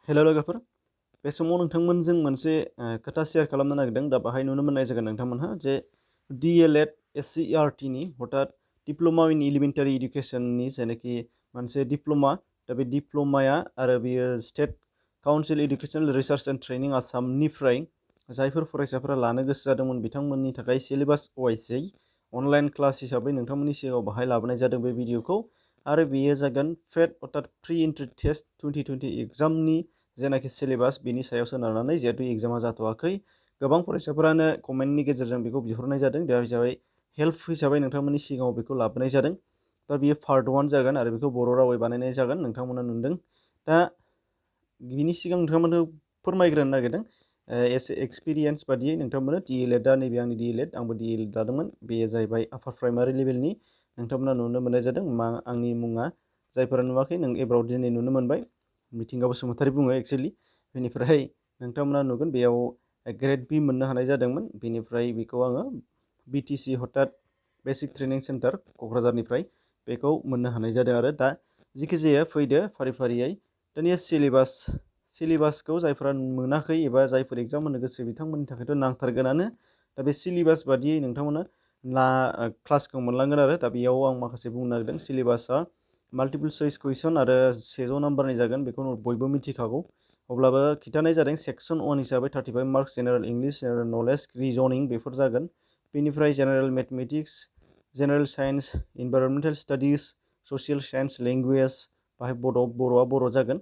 हेल' लोगोफोर, बे समाव नोंथांमोनजों मोनसे खोथा शेयार खालामनो नागिरदों। दा बाहाय नुनो मोननाय जागोन नोंथांमोनहा जे D.El.Ed SCERTनि अर्थात डिप्ल'मा इन एलिमेन्टारि इडुकेसननि जेनाखि मोनसे डिप्ल'मा, दा बे डिप्ल'माया आरो बेयो state council educational research and training आसामनिफ्राय जायफोर फरायसाफोरा लानो गोसो जादोंमोन बिथांमोननि थाखाय सिलेबास वाइजै अनलाइन क्लास हिसाबै नोंथांमोननि सिगाङाव बाहाय लाबोनाय जादों बे भिडिअखौ। आरो बेयो जागोन फेट अर्थात प्रि एन्ट्रि टेस्ट 2020 एग्जामनि जेनाखि सिलेबास बेनि सायाव सोनारनानै, जिहेतु एग्जामा जाथ'वाखै, गोबां फरायसाफोरानो कमेन्टनि गेजेरजों बेखौ बिहरनाय जादों। दा हिसाबै हेल्प हिसाबै नोंथांमोननि सिगाङाव बेखौ लाबोनाय जादों। दा बेयो पार्ट 1 जागोन आरो बेखौ बर' रावै बानायनाय जागोन, नोंथांमोना नुदों। दा बिनि सिगां नोंथांमोननो फोरमायग्रोनो नागिरदों एसे एक्सपिरियेन्स बादियै नोंथांमोननो D.El.Ed दा नैबे आंनि D.El.Ed, आंबो D.El.Ed लादोंमोन। बेयो जाहैबाय आपार प्राइमारि लेभेलनि, नोंथांमोना नुनो मोननाय जादों आंनि मुङा। जायफोरा नुवाखै नों एबाराव दिनै नुनो मोनबाय, मिथिंगा बसुमतारी बुङो एक्सुवेलि। बेनिफ्राय नोंथांमोना नुगोन बेयाव ग्रेड बी मोननो हानाय जादोंमोन। बेनिफ्राय बेखौ आङो BTC हथात बेसिक ट्रेनिं सेन्टार क'क्राझारनिफ्राय बेखौ मोननो हानाय जादों। आरो दा जिखि जाया फैदो फारि फारियै। दानिया सिलेबासखौ जायफोरा मोनाखै एबा जायफोर एग्जाम होनो गोसो बिथांमोननि थाखायथ' नांथारगोनानो। दा बे सिलेबास बादियै नोंथांमोना क्लासखौ मोनलांगोन। आरो दा बेयाव आं माखासे बुंनो नागिरदों। सिलेबासा माल्टिपल चइस कुइसन आरो 100 नाम्बारनि जागोन, बेखौ बयबो मिथिखागौ। अब्लाबो खिन्थानाय जादों सेक्सन 1 हिसाबै 35 marks general English, general knowledge, reasoning बेफोर जागोन। बेनिफ्राय general mathematics, general science, environmental studies, social science, language, बाहाय बर'आ बर' जागोन।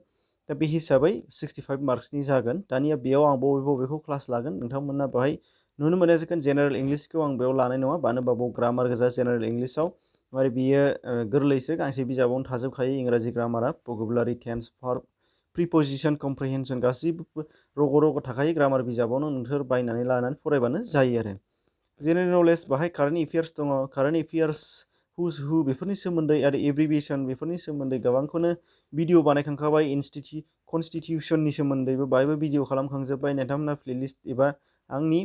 दा बे हिसाबै 65 मार्क्सनि जागोन। दानिया बेयाव आं बबेखौ क्लास लागोन नोंथांमोना बाहाय नुनो मोननाय जागोन। जेनेरेल इंलिशखौ आं बेयाव लानाय नङा, मानो होनबा बाव ग्रामार गोजा जेनेरेल इंलिशआव। आरो बियो गोरलैसो, गांसे बिजाबावनो थाजोबखायो इंराजि ग्रामारा, भकेबुलारि, टेन्स, भार्ब, प्रिपजिसन, कमप्रिहेनसन गासैबो रग' थाखायो ग्रामार बिजाबावनो। नोंसोर बायनानै लानानै फरायबानो जायो। आरो जेनेरेल नलेज बाहाय कारेन्ट एफेयार्स दङ, कारेन्ट एफेयार्स, हुज हु बेफोरनि सोमोन्दै आरो एब्रिभिएसन बेफोरनि सोमोन्दै गोबांखौनो भिडिअ बानायखांखाबाय। कनस्टिटिउसननि सोमोन्दैबो बाहायबो भिडिअ खालामखांजोब्बाय। नोंथांमोना प्लेलिस्ट एबा आंनि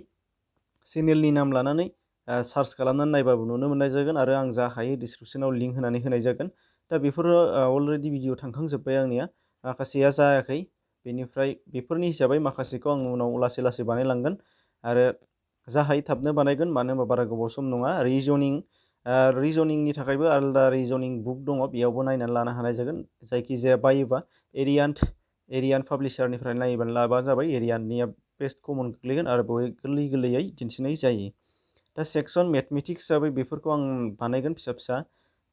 चेनेलनि नाम लानानै सार्च खालामनानै नायबाबो नुनो मोननाय जागोन। आरो आं जा हायो डिसक्रिपसनाव लिंक होनानै होनाय जागोन। दा बेफोरो अलरेडि भिडिअ थांखांजोब्बाय आंनिया, माखासेया जायाखै। बेनिफ्राय बेफोरनि हिसाबै माखासेखौ आं उनाव लासै लासै बानायलांगोन आरो जा हायो थाबनो बानायगोन, मानो होनबा बारा गोबाव सम नङा। रिजनिंनि थाखायबो आलादा रिजनिं बुक दङ, बेयावबो नायनानै लानो हानाय जागोन। जायखिजाया बायोबा एरियान पाब्लिशारनिफ्राय नायोबानो लाबानो जाबाय। एरियाननिया बेस्ट कमन गोग्लैगोन आरो बेवहाय गोरलैयै दिन्थिनाय जायो। दा सेक्सन मेथमेटिक्स हिसाबै बेफोरखौ आं बानायगोन फिसा फिसा।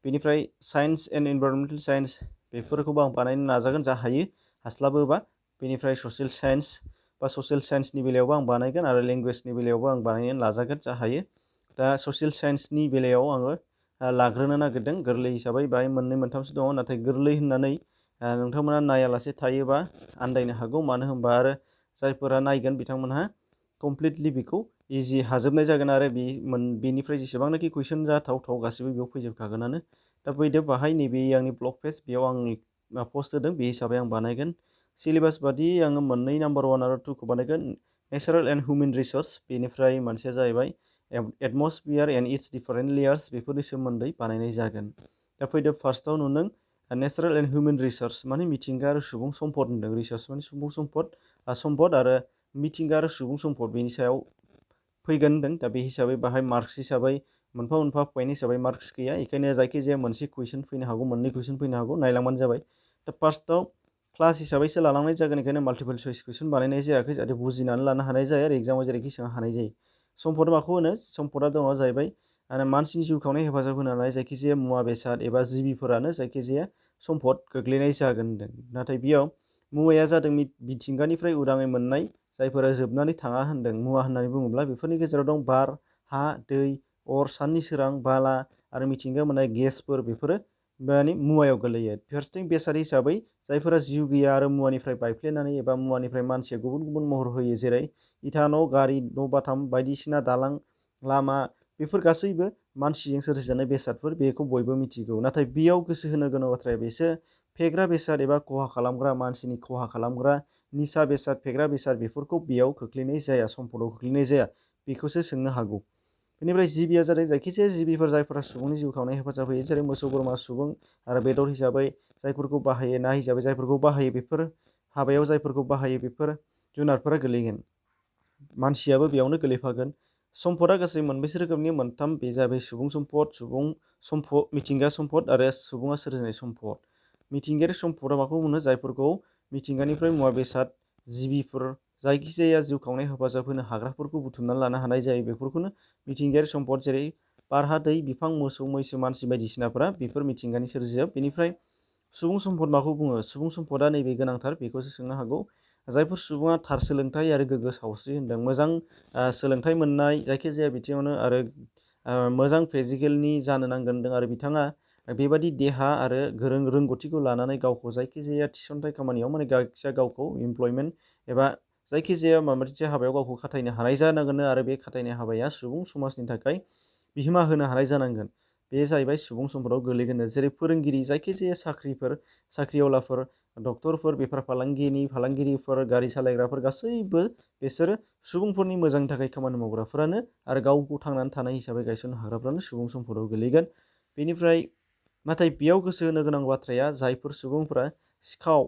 बेनिफ्राय साइन्स एन्ड इनभाइरनमेन्टेल साइन्स बेफोरखौबो आं बानायनो नाजागोन जा हायो, हास्लाबोबा। बेनिफ्राय ससियेल साइन्सनि बेलायावबो आं बानायगोन आरो लेंगुवेजनि बेलायावबो आं बानायनो नाजागोन जा हायो। दा ससियेल साइन्सनि बेलायाव आङो लाग्रोनो नागिरदों। गोरलै हिसाबै बाहाय मोननै मोनथामसो दङ, नाथाय गोरलै होननानै नोंथांमोना नायालासे थायोबा आन्दायनो हागौ। मानो होनबा आरो जायफोरा नायगोन बिथांमोनहा कमप्लिटलि बेखौ इजि हाजोबनाय जागोन। आरो बेनिफ्राय जेसेबांनाखि कुइसन जाथाव गासिबो बेयाव फैजोबखागोनानो। दा फैदो बाहाय नैबे आंनि ब्लग पेज, बेयाव आं पस्ट होदों, बे हिसाबै आं बानायगोन। सिलेबास बादि आङो मोननै नाम्बार 1 आरो 2खौ बानायगोन, नेचारेल एन्ड हिउमेन रिसर्स। बेनिफ्राय मोनसेया जाहैबाय एटमस्फियार एन्ड इट्स डिफारेन्ट लेयार्स, बेफोरनि सोमोन्दै बानायनाय जागोन। दा फैदो फार्स्टआव नुदों नेचारेल एन्ड हिउमेन रिसर्स माने मिथिंगा आरो सुबुं सम्पद होनदों। रिसर्स माने सुबुं सम्पद आरो मिथिंगा आरो सुबुं सम्पद बेनि सायाव फैगोन होनदों। दा बे हिसाबै बाहाय मार्क्स हिसाबै मोनफा मोनफा पइन्ट हिसाबै मार्क्स गैया, बेखायनो जायखिजाया मोनसे कुइसन फैनो हागौ, मोननै कुइसन फैनो हागौ, नायलांबानो जाबाय। दा फार्स्टआव क्लास हिसाबैसो लालांनाय जागोन, बेखायनो माल्टिपल चइस कुइसन बानायनाय जायाखै, जाहाथे बुजिनानै लानो हानाय जायो आरो एग्जामाव जेरैखि सोंनो हानाय जायो। सम्पद माखौ होनो? सम्पदा दङ जाहैबाय आरो मानसिनि जिउ खांनाय हेफाजाब होनो हानाय जायखिजाया मुवा बेसाद एबा जिबिफोरानो जायखिजाया सम्पद गोग्लैनाय जागोन होनदों। नाथाय बेयाव मुवाया जादों मिथिंगानिफ्राय उदाङै मोननाय जायफोरा जोबनानै थाङा होनदों। मुवा होननानै बुङोब्ला बेफोरनि गेजेराव दं बार, हा, दै, अर, साननि सोरां, बाला आरो मिथिंगायाव मोननाय गेसफोर, बेफोरो माने मुवायाव गोलैयो। फारसेथिं बेसाद हिसाबै जायफोरा जिउ गैया आरो मुवानिफ्राय बायफ्लेनानै एबा मुवानिफ्राय मानसिया गुबुन गुबुन महर होयो, जेरै इथा न', गारि न', बाथाम बायदिसिना, दालां, लामा, बेफोर गासैबो मानसिजों सोरजिजानाय बेसादफोर, बेखौ बयबो मिथिगौ। नाथाय बेयाव गोसो होनो गोनां बाथ्राया बेसो, फेग्रा बेसाद एबा खहा खालामग्रा, मानसिनि खहा खालामग्रा निसा बेसाद, फेग्रा बेसाद बेफोरखौ बेयाव खोख्लैनाय जाया, सम्पदाव खोख्लैनाय जाया, बेखौसो सोंनो हागौ। बेनिफ्राय जिबिया जादों जायखिजाया जिबिफोर जायफोरा सुबुंनि जिउ खांनाय हेफाजाब होयो, जेरै मोसौ, बोरमा, सुबुं आरो बेदर हिसाबै जायफोरखौ बाहायो, ना हिसाबै जायफोरखौ बाहायो, बेफोर हाबायाव जायफोरखौ बाहायो बेफोर जुनारफोरा गोलैगोन। मानसियाबो बेयावनो गोलैफागोन। सम्पदा गासै मोनबेसे रोखोमनि? मोनथाम। बे जाबाय सुबुं सम्पद, मिथिंगा सम्पद आरो सुबुङा सोरजिनाय सम्पद। मिथिंगायारि सम्पदा माखौ बुङो? जायफोरखौ मिथिंगानिफ्राय मुवा बेसाद, जिबिफोर, जायखिजाया जिउ खांनाय हेफाजाब होनो हाग्राफोरखौ बुथुमनानै लानो हानाय जायो, बेफोरखौनो मिथिंगायारि सम्पद। जेरै बार, हा, दै, बिफां, मोसौ, मैसो, मानसि बायदिसिनाफोरा बेफोर मिथिंगानि सोरजिजाब। बेनिफ्राय सुबुं सम्पद माखौ बुङो? सुबुं सम्पदा नैबे गोनांथार, बेखौसो सोंनो हागौ। जायफोर सुबुङा थार सोलोंथाइ आरो गोग्गो सावस्रि होनदों, मोजां सोलोंथाइ मोननाय जायखिजाया बिथिङावनो आरो मोजां फिजिकेलनि जानो नांगोन होनदों आरो बिथाङा बेबादि देहा आरो रोंगौथिखौ लानानै गावखौ जायखिजाया थिसनथाइ खामानियाव माने जायखिजाया गावखौ इमप्लयमेन्ट एबा जायखिजाया माबा मोनसे हाबायाव गावखौ खाथायनो हानाय जानांगोन आरो बे खाथायनाय हाबाया सुबुं समाजनि थाखाय बिहोमा होनो हानाय जानांगोन। बे जाहैबाय सुबुं सम्पदाव गोलैगोन। जेरै फोरोंगिरि, जायखिजाया साख्रिआवलाफोर, डक्टरफोर, बेफार फालांगिरिफोर, गारि सालायग्राफोर, गासैबो बिसोरो सुबुंफोरनि मोजांनि थाखाय खामानि मावग्राफोरानो आरो गावखौ थांनानै थानाय हिसाबै गायसननो हाग्राफ्रानो सुबुं सम्पदाव गोलैगोन। बेनिफ्राय नाथाय बेयाव गोसो होनो गोनां बाथ्राया जायफोर सुबुंफोरा सिखाव,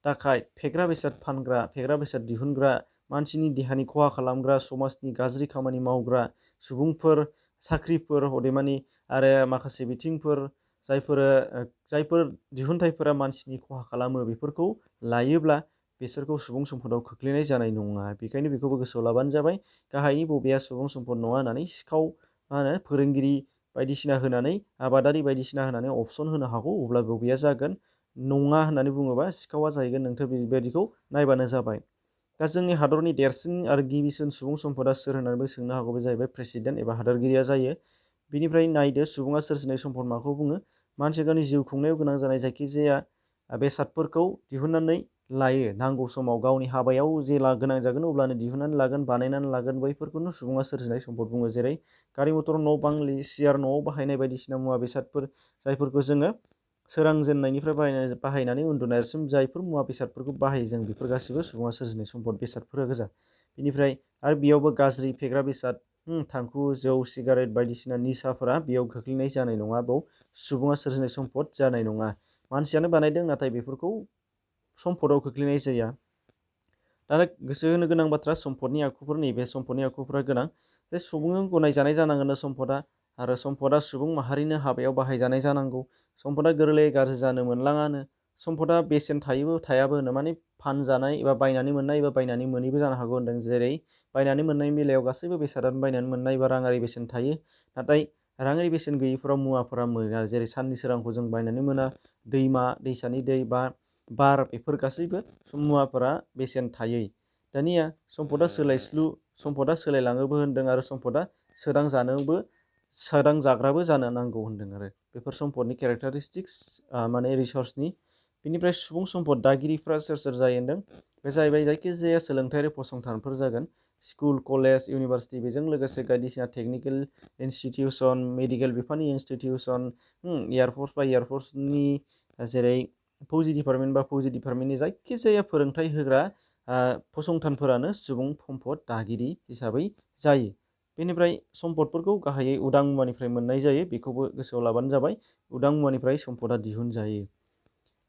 दाखाइट, फेग्रा बेसाद फानग्रा, फेग्रा बेसाद दिहुनग्रा, मानसिनि देहानि खहा खालामग्रा, समाजनि गाज्रि खामानि मावग्रा सुबुंफोर, साख्रिफोर, अदेमानि आरो माखासे बिथिंफोर जायफोर दिहुनथाइफोरा मानसिनि खहा खालामो, बेफोरखौ लायोब्ला बिसोरखौ सुबुं सम्पदाव खोख्लैनाय जानाय नङा। बेखायनो बेखौबो गोसोआव लाबानो जाबाय। गाहायनि बबेया सुबुं सम्पद नङा होननानै सिखाव, फोरोंगिरि बायदिसिना होनानै, आबादारि बायदिसिना होनानै अपसन होनो हागौ, अब्ला बबेया जागोन? नङा होननानै बुङोबा सिखावा जाहैगोन। नोंथां बेबायदिखौ नायबानो जाबाय। दा जोंनि हादरनि देरसिन आरो गिबिसिन सुबुं सम्पदा सोर होननानैबो सोंनो हागौ। बे जाहैबाय प्रेसिडेन्ट एबा हादरगिरिया जायो। बिनिफ्राय नायदो सुबुङा सोरजिनाय सम्पद माखौ बुङो? मानसि गावनि जिउ खुंनायाव गोनां जानाय जायखिजाया बेसादफोरखौ दिहुननानै लायो, नांगौ समाव गावनि हाबायाव जेला गोनां जागोन अब्लानो दिहुननानै लागोन, बानायनानै लागोन, बैफोरखौनो सुबुङा सोरजिनाय सम्पद बुङो। जेरै गारि मटर, न' बां, सियार, न'आव बाहायनाय बायदिसिना मुवा बेसादफोर, जायफोरखौ जोङो सोरांजेननायनिफ्राय बाहायनानै उन्दुनायसिम जायफोर मुवा बेसादफोरखौ बाहायो जों, बेफोर गासैबो सुबुङा सोरजिनाय सम्पद बेसादफोरा गोजा। बेनिफ्राय आरो बेयावबो गाज्रि फेग्रा बेसाद, थांखु, जौ, सिगारेट बायदिसिना निसाफोरा बेयाव खोख्लैनाय जानाय नङा। बेयाव सुबुङा सोरजिनाय सम्पद जानाय नङा। मानसियानो बानायदों, नाथाय बेफोरखौ सम्पदाव खोख्लैनाय जाया। दा गोसो होनो गोनां बाथ्रा सम्पदनि आखुफोर। नैबे सम्पदनि आखुफोरा गोनां। बे सुबुंजों गनायजानाय जानांगोन सम्पदा, आरो सम्पदा सुबुं माहारिनो हाबायाव बाहायजानाय जानांगौ। सम्पदा गोरलै गाज्रि जानो मोनलाङानो। सम्पदा बेसेन थायोबो थायाबो होनो, माने फानजानाय एबा बायनानै मोननाय एबा बायनानै मोनैबो जानो हागौ होनदों। जेरै बायनानै मोननायनि बेलायाव गासैबो बेसादानो बायनानै मोननाय एबा राङारि बेसेन थायो, नाथाय राङारि बेसेन गैयिफोराव मुवाफोरा मोना। जेरै साननि सोरांखौ जों बायनानै मोना, दैमा दैसानि दै बा बार, बेफोर गासैबो मुवाफोरा बेसेन थायै। दानिया सम्पदा सोलायलाङोबो होनदों आरो सम्पदा सोदांजाग्राबो जानो नांगौ होनदों आरो बेफोर सम्पदनि केरेक्टारिस्टिक्स माने रिसर्सनि। बेनिफ्राय सुबुं सम्पद दागिरिफ्रा सोर सोर जायो होनदों? बे जाहैबाय जायखिजाया सोलोंथायारि फसंथानफोर जागोन, स्कुल, कलेज, इउनिभारसिटि, बेजों लोगोसे बायदिसिना टेकनिकेल इनस्टिटिउसन, मेडिकेल बिफाननि इनस्टिटिउसन, एयारफर्स बा एयारफर्सनि, जेरै फौजि डिपार्टमेन्टनि जायखिजाया फोरोंथाइ होग्रा फसंथानफोरानो सुबुं सम्पद दागिरि हिसाबै जायो। बेनिफ्राय सम्पदफोरखौ गाहायै उदां मुवानिफ्राय मोननाय जायो, बेखौबो गोसोआव लाबानो जाबाय। उदां मुवानिफ्राय सम्पदा दिहुनजायो।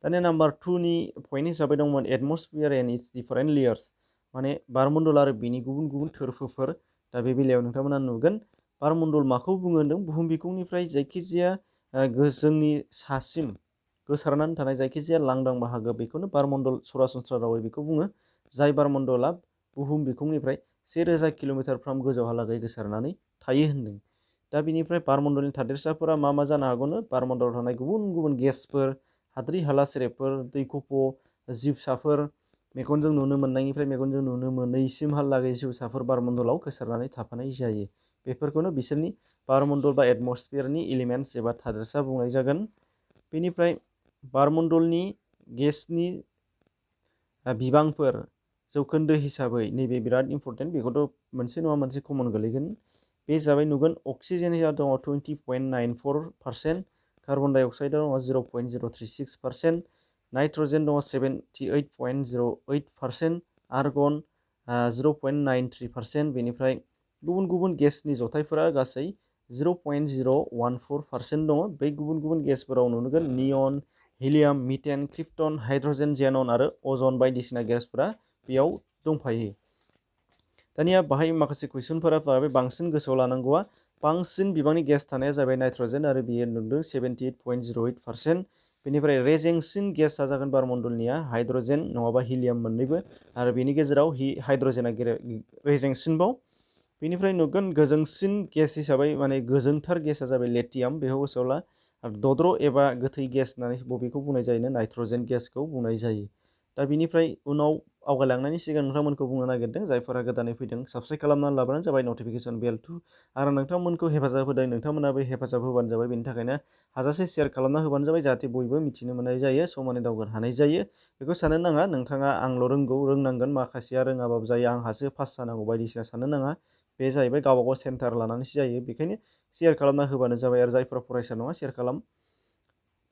दानिया नाम्बार 2 नि पइन्ट हिसाबै दंमोन एटमस्फियार एन्ड इट्स डिफारेन्ट लेयार्स, माने बारमण्डल आरो बेनि गुबुन गुबुन थोरफोफोर। दा बे बेलायाव नोंथांमोना नुगोन बारमण्डल माखौ बुङो होनदों? बुहुम बिखुंनिफ्राय जायखिजाया जोंनि सासिम गोसारनानै थानाय जायखिजाया लांदां बाहागो, बेखौनो बारमण्डल, सरासनस्रा रावै बेखौ बुङो। जाय बारमण्डला बुहुम बिखुंनिफ्राय 1000 किल'मिटारफ्राम गोजौहालागै गोसारनानै थायो होनदों। दा बिनिफ्राय बारमण्डलनि थादेरसाफोरा मा मा जानो हागौनो? बारमण्डलाव थानाय गुबुन गुबुन गेसफोर, हाद्रि हाला सेरेबफोर, दै खफ', जिउसाफोर, मेगनजों नुनो मोननायनिफ्राय मेगनजों नुनो मोनैसिमहालागै जिउसाफोर बारमण्डलाव गोसारनानै थाफानाय जायो। बेफोरखौनो बिसोरनि बारमण्डल बा एटमस्फियारनि एलिमेन्ट्स एबा थादेरसा बुंनाय जागोन। बेनिफ्राय बारमण्डलनि गेसनि बिबांफोर जौखोन्दो हिसाबै, नैबे बिराद इम्परटेन्ट, बेखौथ' मोनसे नङा मोनसे कमन गोलैगोन। बे हिसाबै नुगोन अक्सिजेनआ दङ 20.94%, कार्बन डाइ अक्साइडआ दङ 0.036%, नाइट्रजेन दङ 78.08%, आर्गन 0.93%, बेनिफ्राय गुबुन गुबुन गेसनि जथायफोरा गासै 0.014% दङ। बै गुबुन गुबुन गेसफोराव नुगोन नियन, हिलियाम, मिथेन, क्रिप्टन, हाइड्रजेन, जेनन आरो अजन बायदिसिना गेसफोरा बेयाव दंफायो। दानिया बाहाय माखासे कुइसनफोरा जाबाय बांसिन गोसोआव लानांगौआ बांसिन बिबांनि गेस थानाया जाबाय नाइट्रजेन आरो बियो नुदों 78.08%। बेनिफ्राय रेजेंसिन गेसआ जागोन बारमण्डलनिया हाइड्रजेन नङाबा हिलियाम मोननैबो आरो बेनि गेजेराव हाइड्रजेना रेजेंसिनबाव। बेनिफ्राय नुगोन गोजोंसिन गेस हिसाबै माने गोजोंथार गेसआ जाबाय लेटियाम, बेखौ गोसोआव ला। दद्र' एबा गोथै गेस होननानै बबेखौ बुंनाय जायो? नाइट्रजेन गेसखौ बुंनाय जायो। दा बिनिफ्राय उनाव आवगायलांनायनि सिगां नोंथांमोनखौ बुंनो नागिरदों, जायफोरा गोदानै फैदों साबस्क्राइब खालामनानै लाबानो जाबाय, नटिफिकेसन बेल टु आरो नोंथांमोनखौ हेफाजाब होदों नोंथांमोनाबो हेफाजाब होबानो जाबाय। बेनि थाखायनो हाजासे शेयार खालामना होबानो जाबाय, जाहाथे बयबो मिथिनो मोननाय जायो, समानै दावगानो हानाय जायो। बेखौ साननो नाङा नोंथाङा आंल' रोंगौ, रोंनांगोन, माखासेया रोङाबाबो जायो, आंहासो पास जानांगौ बायदिसिना साननो नाङा। बे जाहैबाय गावबागाव सेन्टार लानानैसो जायो। बेखायनो शेयार खालामना होबानो जाबाय आरो जायफोरा फरायसा नङा शेयार खालाम।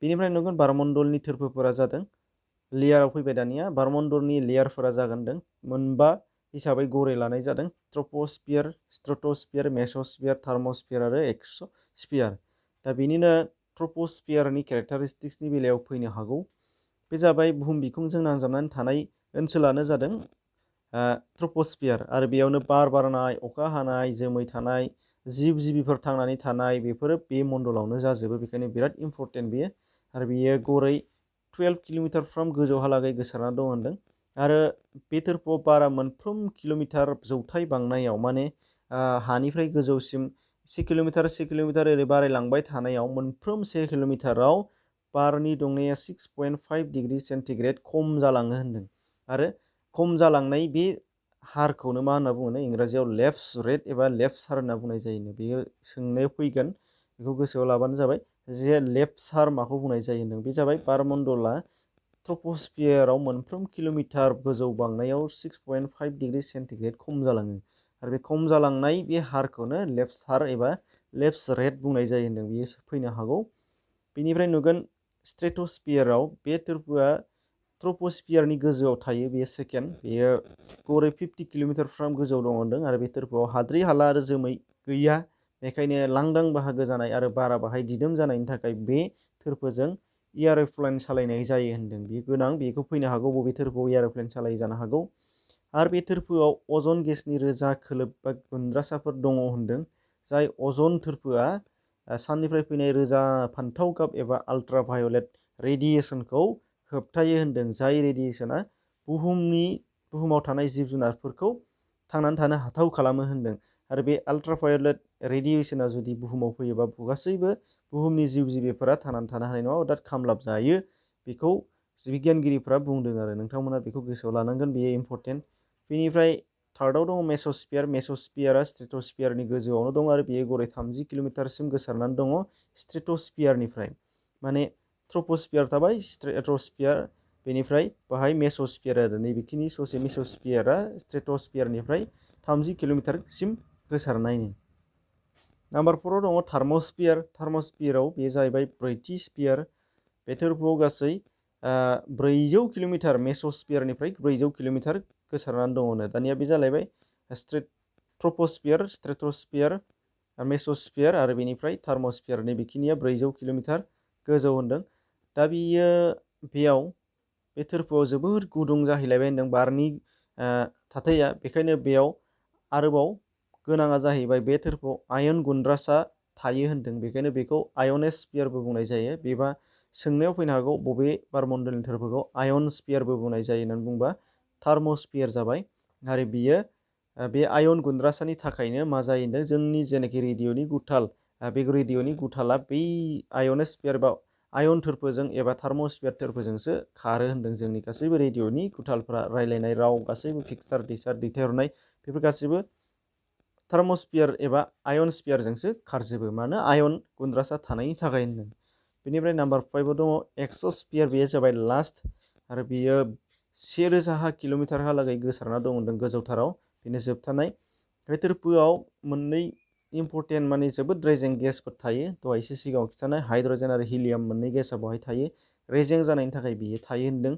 बेनिफ्राय नुगोन बारमण्डलनि थोरफोफोरा जादों लेयाराव फैबाय। दानिया बारमण्डलनि लेयारफोरा जागोन मोनबा हिसाबै गरे लानाय जादों। ट्रप'स्फियार, स्ट्रेट'स्फियार, मेस'स्फियार, थार्म'स्फियार आरो एक्स'स्फियार। दा बेनिनो ट्रप'स्फियारनि केरेक्टारिस्टिक्सनि बेलायाव फैनो हागौ। बे जाबाय बुहुम बिखुंजों नांजाबनानै थानाय ओनसोलानो जादों ट्रप'स्फियार आरो बेयावनो बार बारनाय, अखा हानाय, जोमै थानाय, जिब जिबिफोर थांनानै थानाय बेफोरो बे मण्डलावनो जाजोबो। बेखायनो बिराद इम्परटेन्ट बेयो आरो बेयो गरै 12 किल'मिटारफ्राम गोजौहालागै गोसारना दं होनदों आरो बे थोरफोआव बारा मोनफ्रोम किल'मिटार जौथाइ बांनायाव माने हानिफ्राय गोजौसिम 1 किल'मिटार ओरै बारायलांबाय थानायाव मोनफ्रोम 1 किल'मिटाराव बारनि दुंनाया 6.5 डिग्रि सेन्टिग्रेड खम जालाङो होनदों आरो खम जालांनाय बे हारखौनो मा होनना बुङो इंराजियाव लेफ्ट रेट एबा लेफ्ट सार होनना बुंनाय जायो। बेयो सोंनायाव फैगोन, बेखौ गोसोआव लाबानो जाबाय जे लेफ्ट सार माखौ बुंनाय जायो होनदों। बे जाबाय बारमण्डला ट्रप'स्फियाराव मोनफ्रोम किल'मिटार गोजौ बांनायाव 6.5 डिग्रि सेन्टिग्रेड खम जालाङो आरो बे खम जालांनाय बे हारखौनो लेफ्ट सार एबा लेफ्ट रेट बुंनाय जायो होनदों। बियो फैनो हागौ। बेनिफ्राय नुगोन स्ट्रेट'स्फियाराव बे थोरफोआ ट्रप'स्फियारनि गोजौआव थायो। बेयो सेकेन्ड, बेयो गरै 50 किल'मिटारफ्राम गोजौआव दं होनदों आरो बे थोरफोआव हाद्रि हाला आरो जोमै गैया। बेखायनो लांदां बाहागो जानाय आरो बारा बाहाय दिदोम जानायनि थाखाय बे थोरफोजों एयार'प्लेन सालायनाय जायो होनदों। बेयो गोनां, बेखौ फैनो हागौ बबे थोरफोआव एयार'प्लेन सालायो जानो हागौ। आरो बे थोरफोआव अजन गेसनि रोजा खोलोब बा गुन्द्रासाफोर दङ होनदों, जाय अजन थोरफोआ साननिफ्राय फैनाय रोजा फान्थाव गाब एबा आल्ट्रा भायलेट रेडिएसनखौ होबथायो होनदों, जाय रेडिएसना बुहुमाव थानाय जिब जुनारफोरखौ थांनानै थानो हाथाव खालामो होनदों आरो बे आल्ट्रा भायलेट रेडिएसना जुदि बुहुमाव फैयोबा गासैबो बुहुमनि जिब जिबिफोरा थांनानै थानो हानाय नङा, अर्थात खामलाब जायो। बेखौ बिगियानगिरिफ्रा बुंदों आरो नोंथांमोना बेखौ गोसोआव लानांगोन, बेयो इम्परटेन्ट। बेनिफ्राय थार्डआव दङ मेस'स्फियार। मेस'स्फियारा स्ट्रेट'स्फियारनि गोजौआवनो दं आरो बेयो गरै 30 किल'मिटारसिम गोसारनानै दङ स्ट्रेट'स्फियारनिफ्राय। माने ट्रप'स्फियार थाबाय, स्ट्रेट'स्फियार, बेनिफ्राय बाहाय मेस'स्फियार आरो नैबेखिनि ससे मेस'स्फियारा स्ट्रेट'स्फियारनिफ्राय 30 किल'मिटारसिम गोसारनायनि। नाम्बार 4आव दङ थार्म'स्फियार। थार्म'स्फियाराव बेयो जाहैबाय ब्रैथि स्फियार। बे थोरफोआव गासै 400 किल'मिटार मेस'स्फियारनिफ्राय 400 किल'मिटार गोसारनानै दङ। दानिया बे जालायबाय ट्रप'स्फियार, स्ट्रेट'स्फियार, मेस'स्फियार आरो बेनिफ्राय थार्म'स्फियार। नैबेखिनिया 400 किल'मिटार गोजौ होनदों। दा बेयाव बे थोरफोआव जोबोर गुदुं जाहैलायबाय होनदों बारनि थाथाया। बेखायनो बेयाव आरोबाव गोनाङा जाहैबाय बे थोरफोआव आयन गुन्द्रासा थायो होनदों। बेखायनो बेखौ आयनस्फियारबो बुंनाय जायो। बेबा सोंनायाव फैनो हागौ बबे बारमण्डलनि थोरफोखौ आयनस्फियारबो बुंनाय जायो होननानै बुंबा थार्म'स्फियार जाबाय आरो बियो बे आयन गुन्द्रासानि थाखायनो मा जायो होनदों, जोंनि जेनाखि रेडिअ'नि गुथाल, बे रेडिअ'नि गुथाला बै आयनस्फियार बा आयन थोरफोजों एबा थार्म'स्फियार थोरफोजोंसो खारो होनदों। जोंनि गासैबो रेडिअ'नि गुथालफ्रा रायलायनाय राव गासैबो पिक्सार दैथायहरनाय बेफोर गासैबो थार्म'स्फियार एबा आयनस्फियारजोंसो खारजोबो, मानो आयन गुन्द्रासा थानायनि थाखाय होनदों। बेनिफ्राय नाम्बार 5आव दङ एक्स'स्फियार। बेयो जाबाय लास्ट आरो बियो 1000 किल'मिटारहालागै गोसारना दं होनदों गोजौथाराव, बेनो जोबथानाय। बे थोरफोआव मोननै इम्परटेन्ट माने जोबोद रेजें गेसफोर थायो। दहाय एसे सिगाङाव खिन्थानाय हाइड्रजेन आरो हिलियाम मोननै गेसा बेवहाय थायो। रेजें जानायनि थाखाय बियो थायो होनदों।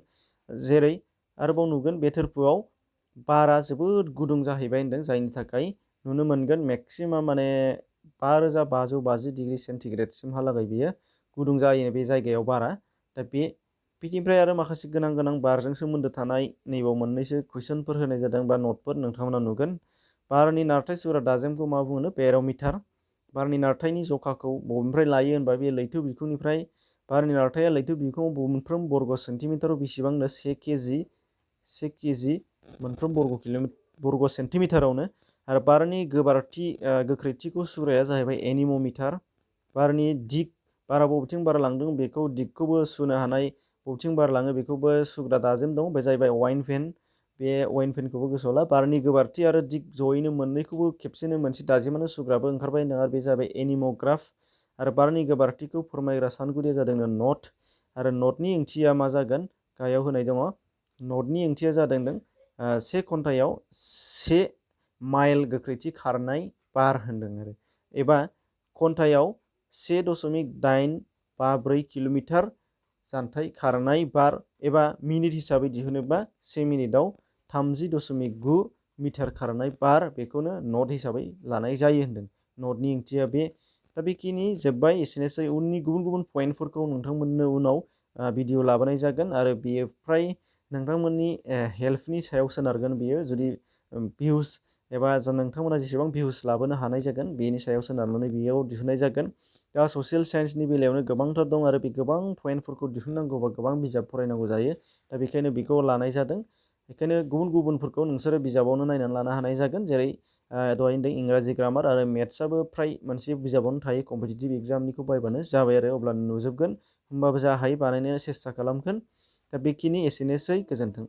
जेरै आरोबाव नुगोन बे थोरफोआव बारा जोबोद गुदुं जाहैबाय होनदों, जायनि थाखाय नुनो मोनगोन मेक्सिमाम माने 5550 डिग्रि सेन्टिग्रेडसिमहालागै बियो गुदुं जायो बे जायगायाव बारा। दा बिनिफ्राय आरो माखासे गोनां बारजों सोमोन्दो थानाय नैबाव मोननैसो कुइसनफोर होनाय जादों बा नटफोर नोंथांमोना नुगोन। बारनि नारथाय सुग्रा दाजेमखौ मा बुङो? बेर'मिटार। बारनि नारथायनि जखाखौ बबेनिफ्राय लायो होनबा बे लैथो बिखुंनिफ्राय बारनि नारथाया लैथो बिखुङाव मोनफ्रोम बर्ग सेन्टिमिटाराव बेसेबांनो 1 केजि मोनफ्रोम बर्ग सेन्टिमिटारावनो। आरो बारनि गोख्रैथिखौ सुग्राया जाहैबाय एनिम'मिटार। बारनि दिग, बारा बबेथिं बारलांदों बेखौ दिगखौबो सुनो हानाय, बबेथिं बारलाङो बेखौबो सुग्रा दाजेम दं, बे जाहैबाय वाइन फेन। बे वाइन फेनखौबो गोसोआव ला। बारनि गोबारथि आरो दिग जयैनो मोननैखौबो खेबसेनो मोनसे दाजेमानो सुग्राबो ओंखारबाय होनदों, आरो बे जाबाय एनिम'ग्राफ। आरो बारनि गोबारथिखौ फोरमायग्रा सानगुदिया जादों नट। आरो नटनि ओंथिया मा जागोन? गाहायाव होनाय दङ। नटनि ओंथिया जादों 1 घन्टायाव 1 माइल गोख्रैथि खारनाय बार होनदों आरो, एबा घन्टायाव 1.854 किल'मिटार जानथाइ खारनाय बार, एबा मिनिट हिसाबै दिहुनोबा 1 मिनिटाव 30.9 मिटार खारनाय बार, बेखौनो नट हिसाबै लानाय जायो होनदों। नटनि ओंथिया बे। दा बेखिनि जोब्बाय, एसेनोसै। उननि गुबुन पइन्टफोरखौ नोंथांमोननो उनाव भिडिअ लाबोनाय जागोन, आरो बेयो फ्राय नोंथांमोननि हेल्पनि सायाव सोनारगोन। बियो जुदि भिउस एबा नोंथांमोना जेसेबां भिउस लाबोनो हानाय जागोन बेनि सायाव सोनारनानै बेयाव दिहुननाय जागोन। दा ससियेल साइन्सनि बेलायावनो गोबांथार दं, आरो बे गोबां पइन्टफोरखौ दिहुननांगौबा गोबां बिजाब फरायनांगौ जायो। दा बेखायनो बेखौ लानाय जादों। बेखायनो गुबुनफोरखौ नोंसोरो बिजाबावनो नायनानै लानो हानाय जागोन। जेरै दहाय होनदों इंराजि ग्रामार आरो मेथ्सआबो फ्राय मोनसे बिजाबावनो थायो। कम्पिटिटिभ एग्जामनिखौ बायबानो जाबाय आरो, अब्ला नुजोबगोन। होमबाबो जा हायो बानायनो सेस्था खालामगोन। दा बेखिनि एसेनोसै, गोजोन्थों।